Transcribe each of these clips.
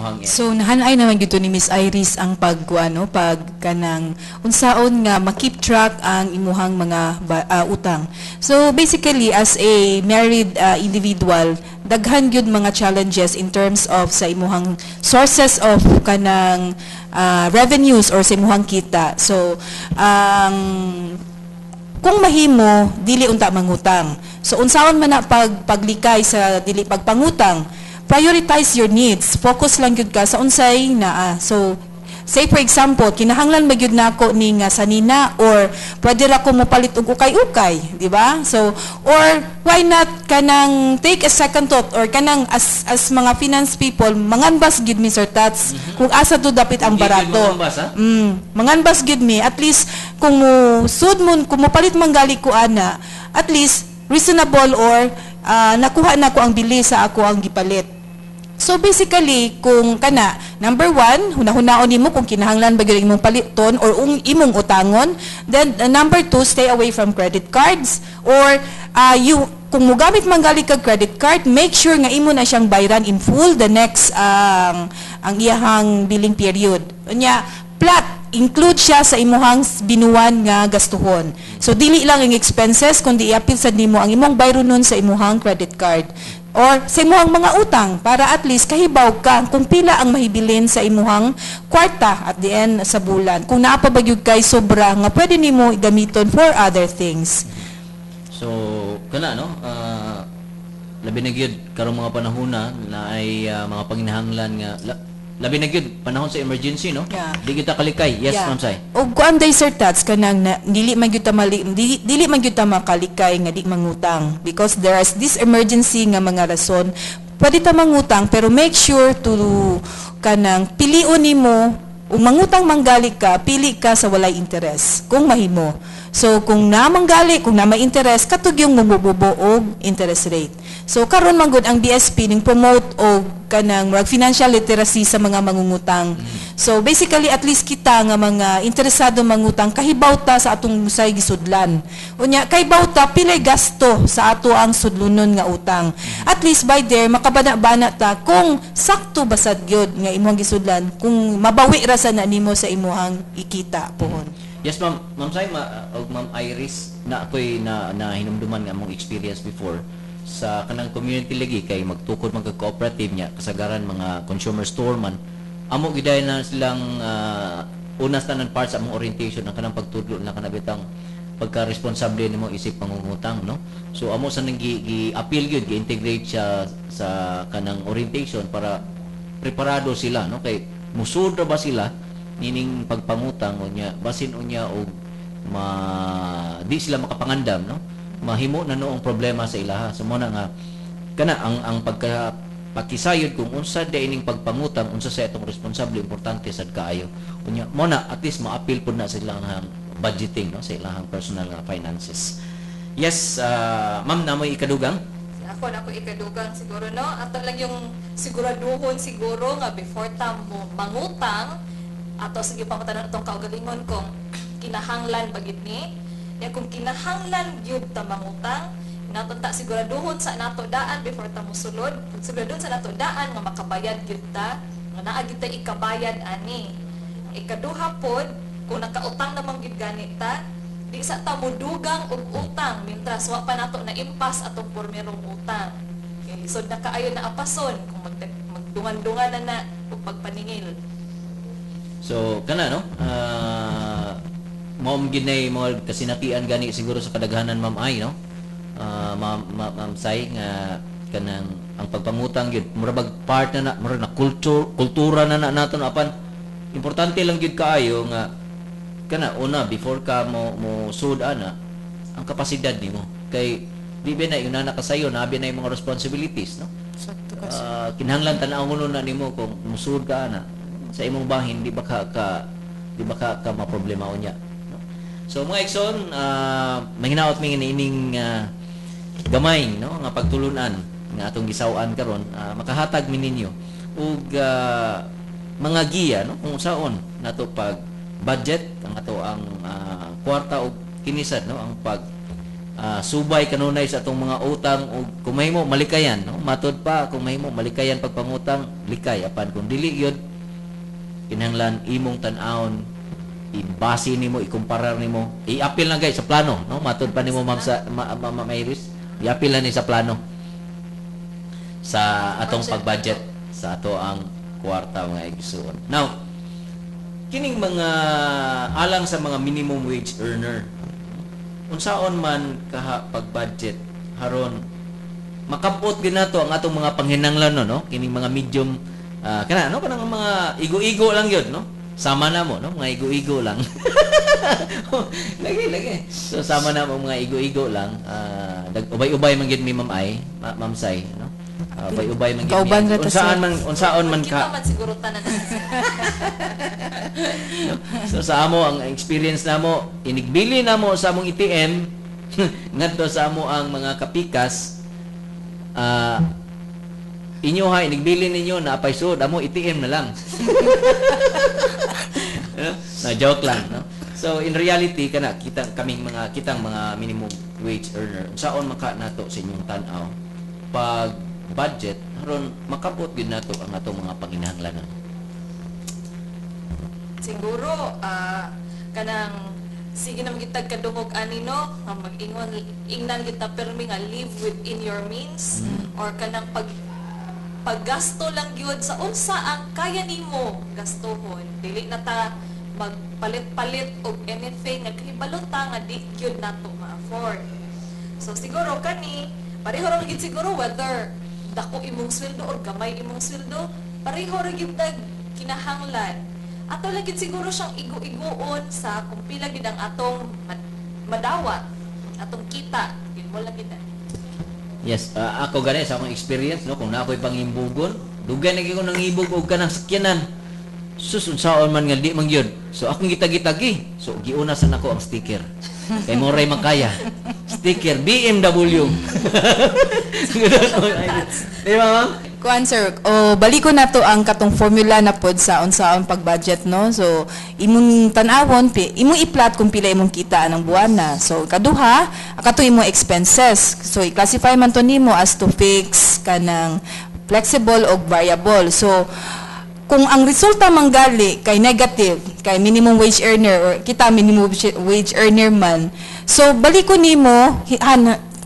imuhang end. So nahanay naman gyud to ni Miss Iris ang pag ano, pag kanang unsaon nga ma-keep track ang imuhang mga utang. So basically, as a married individual, daghan gyud mga challenges in terms of sa imuhang sources of kanang revenues or sa imuhang kita. So ang kung mahimo, dili unta mangutang. So unsaon man na pag paglikay sa dili pagpangutang? Prioritize your needs. Focus lang gyud ka sa unsay naa. So say for example, kinahanglan ba gyud nako ni nga sanina or pwede ra ko mopalit og ukay-ukay, di ba? So or why not kanang take a second thought or kanang as mga finance people, manganbas gyud mi, Sir Tats, kung asa to dapit ang Hindi gyud barato. Manganbas, ha? Manganbas gyud mi. At least kung mo sud mo, kung mopalit manggali ko ana, at least reasonable or nakuha na ko ang bili sa ako ang gipalit. So basically, kung kana, number one, hunahunaon nimo kung kinahanglan ba gyud imong paliton or imong utangon. Then number two, stay away from credit cards or you kung mogamit man gali kag credit card, make sure nga imo na siyang bayran in full the next ang iyahang billing period. Unya, plot include siya sa imuhang binuwan nga gastuhon. So dili lang ang expenses kundi iapil sad nimo ang imong bayronon sa imuhang credit card or sa imuhang mga utang para at least kahibaw ka kung pila ang mahibilin sa imuhang kwarta at the end sa bulan. Kung naa pa ba gyud kay sobra nga pwede nimo gamiton for other things. So kana, no, labi na gyud karong mga panahon na na ay mga panginahanglan nga labi na gyud panahon sa emergency, no? Yeah. Di kita kalikay. Yes, Ma'am Sai. Og kuan day, Sir Tats, kanang na, dili man gyud ta mali, dili man gyud ta makalikay nga di mangutang because there is this emergency nga mga rason pwede ta mangutang, pero make sure to kanang pilion nimo ug mangutang manggali ka, pili ka sa walay interest kung mahimo. So kung namanggali, kung na may interest, katog yung mububo og interest rate. So karon man gud ang BSP ning promote og kanang murag financial literacy sa mga mangungutang. So basically, at least kita nga mga interesado mangutang, kahibaw ta sa atong usay gisudlan. Unya kahibaw ta pilay gasto sa ato ang sudlonon nga utang. At least by there makabana-bana ta kung sakto ba sad gyud nga imong gisudlan, kung mabawi ra sa na nimo sa imuhang ikita pohon. Yes, ma'am. Ma'am Sai, og Ma'am Iris, na ako'y na hinumduman nga among experience before sa kanang community lagi kay magtukod magka-cooperative niya kasagaran mga consumer store man amo giday na silang una sa tanan part sa among orientation ang kanang pagtudlo na kana bitang pagka-responsable nimo isip pangungutang, no? So amo sa nang gi appeal gyud, gi-integrate siya sa kanang orientation para preparado sila, no, kay musud ra ba sila nining pagpangutang, unya basin unya og ma di sila makapangandam, no, mahimo na noong problema sa ilaha. So mo na nga kana ang pagka pakisayod kung unsa di ining pagpangutang, unsa sa itong responsable, importante sad kaayo. Unya mo na at least maapil pud na sa ilang budgeting, no, sa ilang personal nga finances. Yes, ma'am, namoy ikadugang. Ako na ko ikadugang siguro, no. Ato lang yung siguraduhon siguro nga before ta mo mangutang, ato sige pamatanon atong kaugalingon kung kinahanglan ba gid ni. Ya kung kinahanglan gyud ta mangutang, nato ta siguraduhon sa nato daan before ta mosulod, siguraduhon sa nato daan nga makabayad gyud ta, nga naa gyud ta ikabayad ani. Ikaduha pod, kung nakautang naman gyud gani ta, di sa ta modugang og utang mintras wa pa nato na impas atong pormerong utang. Kay lisod na kaayo na apason kung magdungan-dungan na na og pagpaningil. So kana, no, mao gid nay mga kasinatian gani siguro sa kadaghanan, ma'am ay, no, ma'am Sai, nga kanang ang pagpangutang gyud mura bag part na na mura na culture kultura na na nato na apan importante lang gyud kaayo nga kana una before ka mo mo sud ana ang kapasidad nimo kay di ba na yun na kasayo na na yung mga responsibilities, no? Sakto ka. Kinahanglan tan-awon na nimo kung musud ka ana sa imong bahin di ba ka, ka maproblema unya, no? So mga igsoon, manghinaot mi nga ining gamay, no, nga pagtulunan nga atong gisaw-an karon makahatag mi ninyo og mga giya, no, kung saon nato pag budget ang ato ang kwarta og kinisad, no, ang pag Subay kanunay sa atong mga utang ug kung mahimo malikayan, no? Matod pa, kung mahimo malikayan pagpangutang, likay. Apan kung dili gyud, kinahanglan imong tan-awon, ibase nimo, ikumparar nimo, i-apil na guys sa plano, no? Matod pa nimo, ma'am, sa Ma'am Iris, i-apil na ni sa plano sa atong Budget. Pag-budget sa ato ang kwarta, mga igsuon. Now, kining mga alang sa mga minimum wage earner, unsaon man kaha pag-budget haron makabot gyud nato ang atong mga panghinanglan, no? Kining mga medium, kana, no, kanang mga igo-igo lang gyud, no? Sama na mo, no? Mga igo-igo lang lagi lagi. So sama na mo, mga igo-igo lang. Ubay-ubay man gyud mi, ma'am ay ma'am Sai, no? Ubay-ubay man gyud mi. Kauban ra ta, Unsaan sir. man, unsaon man Kita ka man siguro tanan na. So sa amo, ang experience namo, inigbili namo sa among ATM ngadto sa amo ang mga kapikas. Inyo ha, inigbili ninyo na apay sud amo, ATM na lang. Na joke lang, no? So in reality, kana kita kaming mga kitang mga minimum wage earner, unsaon man ka nato sa inyong tan-aw pag budget aron makabot gyud nato ang atong mga panginahanglanon? Siguro kanang sige na magitag kadungog ani, no, nga mag-ingon ingnan kita permi nga live within your means or kanang paggasto lang gyud sa unsa ang kaya nimo gastuhon. Dili na ta magpalit-palit og anything nga kahibalo ta nga di gyud nato ma-afford. So siguro kani pareho ra gyud siguro whether dako imong sweldo or gamay imong sweldo, pareho ra gyud tag kinahanglan. Ato lang gyud siguro siyang igo-igoon sa kung pila gyud ang atong madawat, atong kita yun mo lang gyud na. Yes, ako gani sa akong experience, no, kung na ako'y pangimbugon, dugay na gyud ko nangibog og kanang sakyanan. Sus, unsaon man nga di man gyud. So akong gitagi-tagi. So giuna sa nako ang sticker. Kay mo ray makaya. Sticker BMW. Di ba, ma'am? Kuan, sir, o baliko na to ang katong formula na pod sa unsaon pag-budget, no. So imong tan-awon, imong i-plot kung pila imong kita anang buwan na. So kaduha, katong imong expenses. So i-classify man to nimo as to fix, kanang flexible og variable. So kung ang resulta manggali kay negative, kay minimum wage earner or kita minimum wage earner man. So baliko nimo,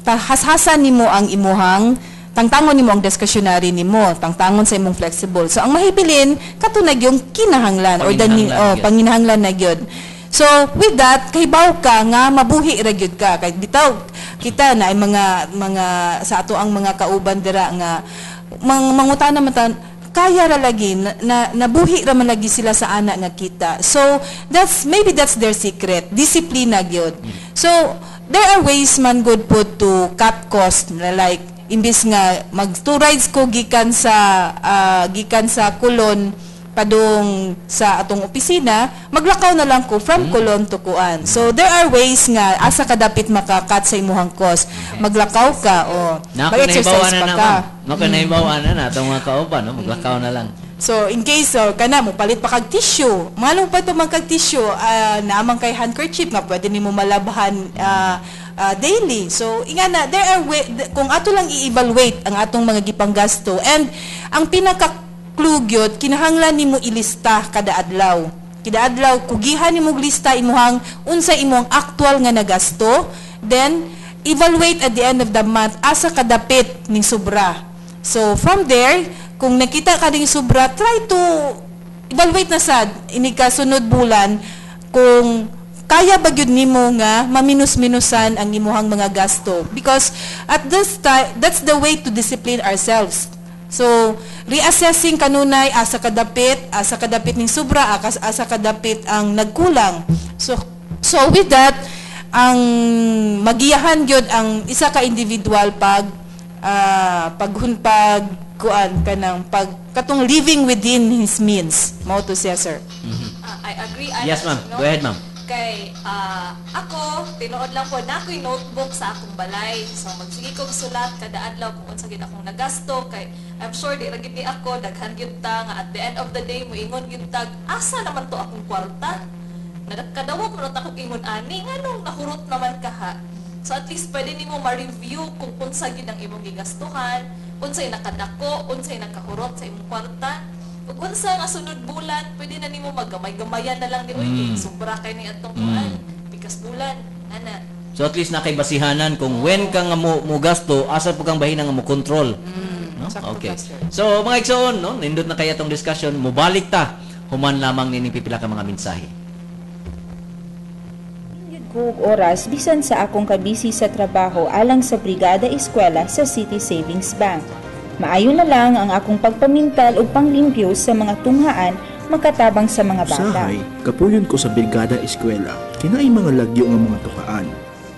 hashasan nimo ang imuhang tangtangon nimo ang discretionary nimo, tangtangon sa imong flexible. So ang mahibilin kato na yung kinahanglan or the Panginahanglan oh, gyud. Panginahanglan na gyud. So with that, kahibaw ka nga mabuhi ra gyud ka. Kay bitaw kita na ay mga sa ato ang mga kauban dira nga mangutana man ta, kaya ra lagi na, nabuhi ra man lagi sila sa ana nga kita. So that's maybe that's their secret, disiplina gyud. So there are ways man good pud to cut cost na, like imbis nga mag two rides ko gikan sa Colon padung sa atong opisina, maglakaw na lang ko from Colon to Kuan. So there are ways nga asa ka dapit maka-cut sa imuhang cost. Maglakaw ka o Nako mag-exercise nahibawan na pa na, ka. Ma'am. Nako nahibawan na na atong mga kauban, no? Maglakaw na lang. So in case kana mo palit pa kag tissue, malong pa to man kag tissue, naamang kay handkerchief nga pwede nimo malabhan daily. So inga na there are way, kung ato lang i-evaluate ang atong mga gipanggasto, and ang pinaka clue gyud, kinahanglan nimo ilista kada adlaw. Kada adlaw kugihan nimo og lista imuhang unsa imong actual nga nagasto, then evaluate at the end of the month asa kadapit ning sobra. So from there, kung nakita ka ning sobra, try to evaluate na sad ini ka sunod bulan kung kaya ba gyud nimo nga maminus-minusan ang imuhang mga gasto, because at this time that's the way to discipline ourselves. So reassessing kanunay asa kadapit ning sobra, asa kadapit ang nagkulang. So with that, ang magiyahan gyud ang isa ka individual pag kuan kanang pag katong living within his means. Mao to siya, sir. Ah, I agree ana, Yes, ma'am. no? Go ahead, ma'am. Kay ako, tinuod lang po na ako'y notebook sa akong balay. So magsige kog sulat kada adlaw kung unsa gid akong nagasto, kay I'm sure di ra gid ni ako, daghan gyud ta nga at the end of the day moingon gyud tag, "Asa naman to akong kwarta?" Kadawat mo na akong ingon ani, nganong nahurot naman kaha. So at least pwede nimo ma-review kung unsa gyud ang imong gigastuhan, unsay nakadako, unsay nakahurot sa imong kwarta. Ug unsa nga sunod bulan, pwede na nimo maggamay-gamayan na lang di, "Uy, kay sobra kay ni atong kuan, pikas bulan," ana. So at least nakay basihanan kung when ka nga mo gasto, asa po kang bahin nga mo control. No? Sakto Okay. ka, sir. So mga igsoon, no, nindot na kaya tong discussion, mobalik ta human lamang nining pipila ka mga mensahe. Yun ko og oras bisan sa akong kabisi sa trabaho alang sa Brigada Eskwela sa City Savings Bank. Maayo na lang ang akong pagpamintal ug panglimpyo sa mga tunghaan makatabang sa mga bata. Usahay, kapuyon ko sa Brigada Eskwela, kinaay mga lagyo nga mga tukaan.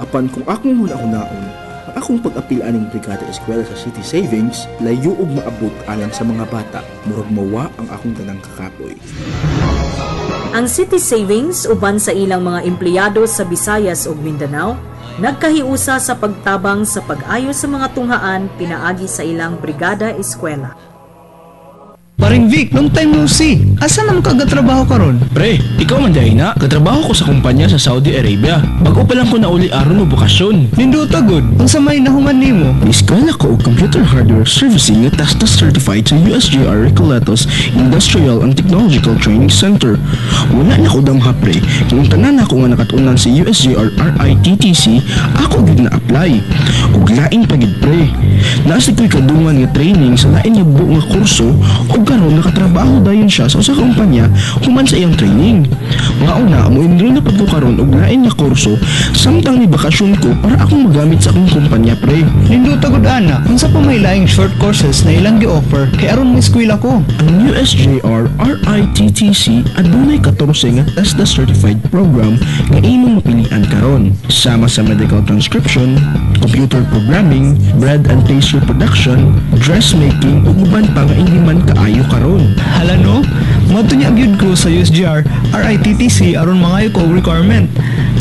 Apan kung akong huna-hunaon, ang akong pag-apil aning Brigada Eskwela sa City Savings, layo og maabot alang sa mga bata, murag mawa ang akong tanang kakapoy. Ang City Savings uban sa ilang mga empleyado sa Visayas ug Mindanao nagkahiusa sa pagtabang sa pag-ayo sa mga tunghaan pinaagi sa ilang Brigada Eskwela. Paring Vic, long time no see. Asa naman ka gatrabaho karon? Pre, ikaw man diay na. Katrabaho ko sa kumpanya sa Saudi Arabia. Bago pa lang ko nauli aron mo bakasyon. Nindota gud. Unsa may nahuman nimo? Eskwela ko og computer hardware servicing nga TESDA certified sa USJR Recoletos Industrial and Technological Training Center. Wala na ko damha, pre. Kung tanan ako nga nakatunan sa USJR RITTC, ako gid na apply. Ug lain pa gid, pre. Naa sad ko'y kadungan nga training sa lain nga buo nga kurso ug karon nakatrabaho dayon siya sa usa ka kumpanya human sa iyang training. Mao na mo enroll na pud ko karon og lain nga kurso samtang ni bakasyon ko para akong magamit sa akong kumpanya, pre. Nindota gud ana. Unsa pa may laing short courses na ilang gi-offer kay aron mo eskwela ko? Ang USJR RITTC adunay 14 nga TESDA certified program nga imong mapilian karon. Sama sa medical transcription, computer programming, bread and pastry production, dressmaking ug uban pa nga hindi man kaayo karon. Hala no? Moadto nya gyud ko sa USJR RITTC aron mangayo ko og requirement.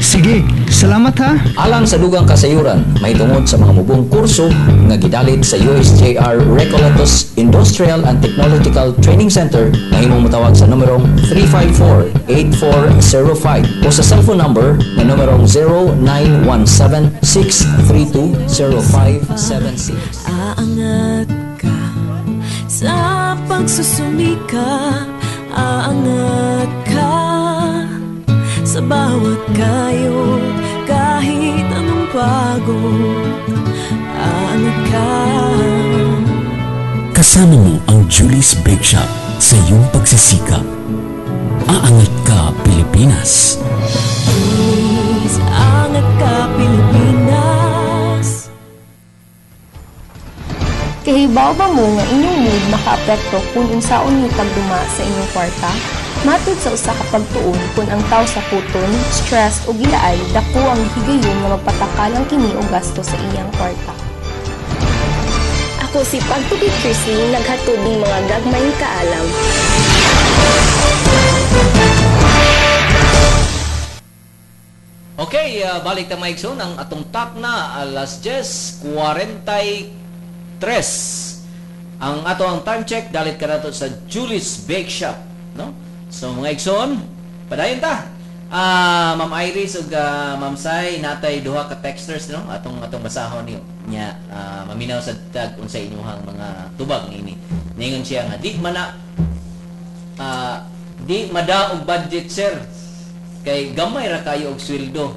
Sige, salamat ha. Alang sa dugang kasayuran, mahitungod sa mga mubong kurso nga gidalit sa USJR Recoletos Industrial and Technological Training Center, mahimong motawag sa numerong 354-8405 o sa cellphone number nga numerong 0917-632-0576. Aangat ka sa pagsusumikap. Aangat ka sa bawat kayod. Kahit anong pagod, aangat ka. Kasama mo ang Julie's Bake Shop sa iyong pagsisikap. Aangat ka, Pilipinas. Please, angat ka, Pilipinas. Kahibaw ba mo nga inyong mood makaapekto kung unsaon niyo pagduma sa inyong kwarta? Matod sa usa ka pagtuon, kung ang tawo sa puton, stress o gilaay, dako ang higayon nga magpatakal ang kini og gasto sa iyang kwarta. Ako si Pagtubi Chrisley, naghatod ng mga gagmayng kaalam. Okay, balik ta, mga igsoon, ang atong takna alas 10:43. Ang ato ang time check dalit kanato sa Julie's Bake Shop, no? So mga igsoon, padayon ta. Ma'am Iris ug Ma'am Sai, natay duha ka texters, no? Atong atong basahon niyo. Nya maminaw sa tag unsa inyong mga tubag niini. Ningon siya nga di man na di madaog budget, sir, kay gamay ra kayo og sweldo.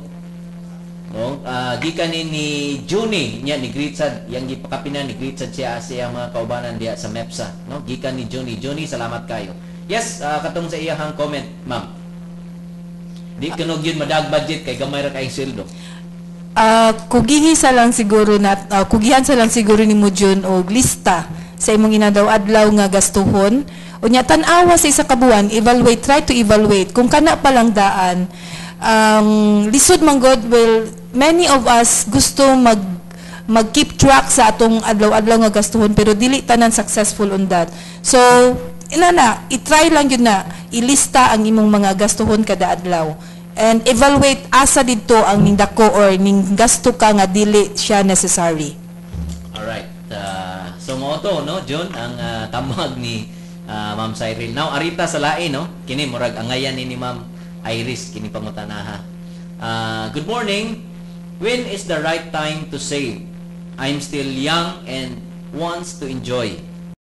No? Gikan ni Juni nya ni greet sad yang gipakapinan ni greet sad siya sa iyang mga kaubanan diha sa MEPSA, no? Gikan ni Juni. Juni, salamat kayo. Yes, katong sa iyang comment, ma'am. Di kuno gyud madag budget kay gamay ra kayong sweldo. Kugihi sa lang siguro na kugihan sa lang siguro nimo June og lista sa imong inadlaw-adlaw nga gastuhon. Unya tan-awa sa isa ka buwan, evaluate, try to evaluate kung kana pa lang daan ang lisod man god. Well, many of us gusto mag keep track sa atong adlaw-adlaw nga gastuhon, pero dili tanan successful on that. So ina na, i-try lang yun na ilista ang imong mga gastuhon kada adlaw and evaluate asa didto ang nindako or ning gasto ka nga dili siya necessary. Alright. So mao to, no, John, ang tamag ni Ma'am Cyril. Now arita sa lain, no. Kini murag angayan ni Ma'am Iris kini pangutanaha. Good morning. When is the right time to save? I'm still young and wants to enjoy.